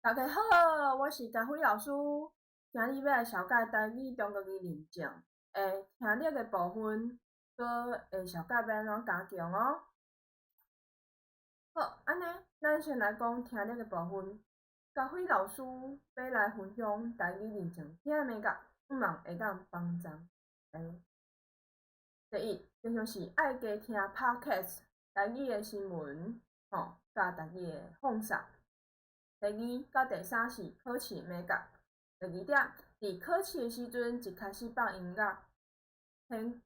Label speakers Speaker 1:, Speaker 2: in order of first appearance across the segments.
Speaker 1: 大家好，我是佳慧老師。今日欲來紹介台語中國語認證的聽力的部分，閣會紹介欲按怎加強哦。好，按呢，咱先來講聽力的部分。佳慧老師欲來分享台語認證聽的眉角，向望會當幫助。第一，就像是愛加聽 podcast 台語的新聞，吼，佮台語的放送。第二佮第三是考試眉角。第二點，佇考試的時陣，一開始放音樂，先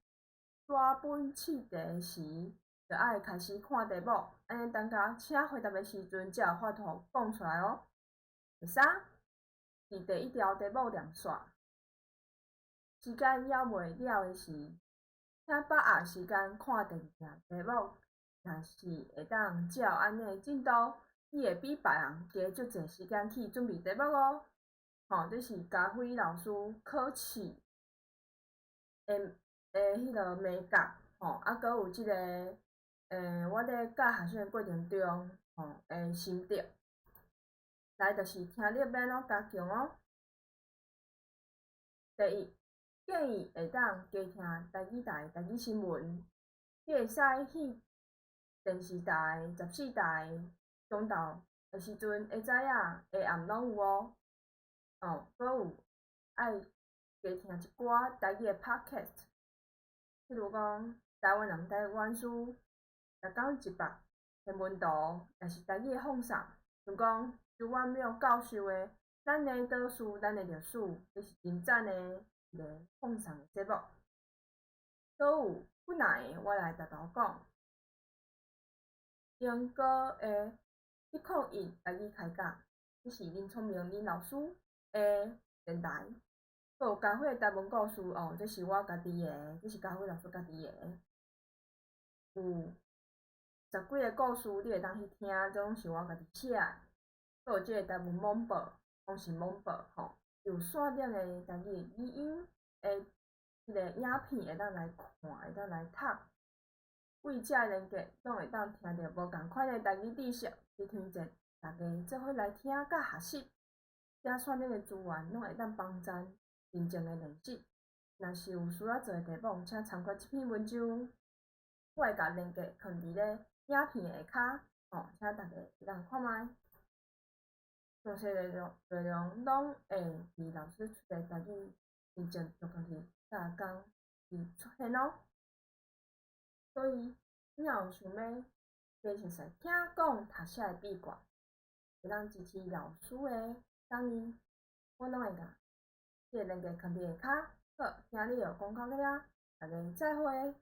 Speaker 1: 紙本試題時，就愛開始看題目，按呢等甲請回答的時陣，才有法度講出來哦。第三，佇第一條題目念煞，時間猶未了的時，請把握時間看第二條題目，若是會當照按呢進度，你會比別人加足濟時間去準備題目哦。吼，這是佳慧老師考試的彼个眉角，吼，啊，閣有這个，我咧教學生的過程中，吼的心得。來，就是聽力欲按怎加強哦。第一，建議會當加聽台語台、台語新聞，你會使去電視台14台中晝的時陣，下早仔、下暗攏有哦。哦，閣有愛加聽一寡台語的 podcast，譬如講台灣人台灣事、逐工一百天文圖，也是台語的放送，像講周婉妙教授的《咱的島嶼，咱的歷史》，這是真讚的一个放送的節目。閣有本來我來沓沓講，英國的101台語開講，這是林聰明林老師的電台。閣有佳慧台文故事哦，這是我家己的，這是佳慧老師家己的。有十幾个故事，你會當去聽，這攏是我家己寫的。閣有這个台文網報，攏是網報吼，有線頂的台語語音的彼个影片會當來看，會當來讀。對這連結攏會當聽著無仝款的台語知識，真推薦大家做伙來聽佮學習。這線頂的資源攏會當幫贊認證的練習。若是有需要做的題目，請參考這篇文章。我會共連結囥佇咧影片下跤，吼，請大家會當看覓。詳細內容內容攏會佇老師出的台語認證中國語教綱裡出現哦。所以，你若有想欲加熟悉聽講讀寫的秘訣，會當支持老師的講義，我攏會共這个連結囥佇下跤。好，今日就講到這，大家再會。